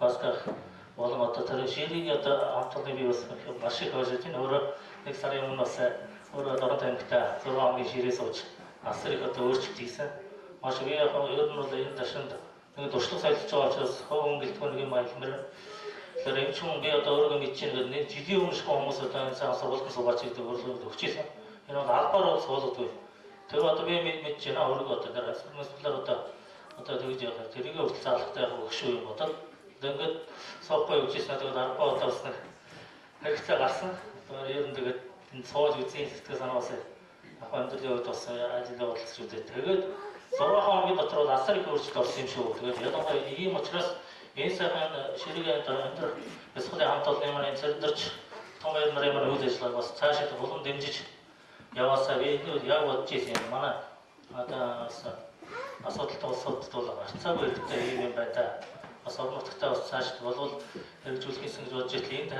Басках болон одоо тэр ширийн одоо хамт олоныг би бас маш их ойшиж байна. Өөрөө нэг сарын өмнө бас өөрөө Дорнод аймагта 6 хоногийн ширээ сууж асар их одоо өөрчлөлт хийсэн. Маш би яг ер нь бол энэ дашинд нэг туршлага солилцож байгаа учраас хувь хүн гэлтгүй нэг юм аялмаар. Тэгэхээр энэ ч хүн би одоо өөрийгөө мэдчихээн гэдэг нэг жилийн өмнө шиг хүмүүс одоо энэ сайн сургуульд суугаач гэдэг өөрлөгөө өгч ирсэн. Энэ бол албаар бол суулгадгүй. Тэр одоо би мэдчихээн өөрийгөө одоо тэр асуудлаар одоо тэгж явах. Тэрийг хүртэл заалахтай яг өгшөө юм бодоод ингээд суухгүй өгч ирсэн. Тэгээд аргагүй одоо бас нэг хэрэгцээ гарсан. Одоо ер нь тэгээд энэ сууж үзье сэтгэл санаа бас яг амьдралын хувьд бас ажил явуулах шүү дээ. Тэгээд 6 хоногийн дотор бол асар их өөрчлөлт орсон юм шүү. Тэгээд ялангуяа ийм учраас энэ сайхан ширээгийн өндөр бясалгалын хамт олонны маань энэ цэндэрч том баяр нарын маань үйл ажиллагааг бас цаашид улам дэмжиж яваасаа би энэ яг бодож ирсэн юм. Манай одоо бас асуудалтай улсуудад бол гарцаагүй хэрэгтэй ийм юм байна да. Бас орон нутагтаа бас цаашид болвол хэрэгжүүлэх гэсэн гэж бодож ирсэн. Энд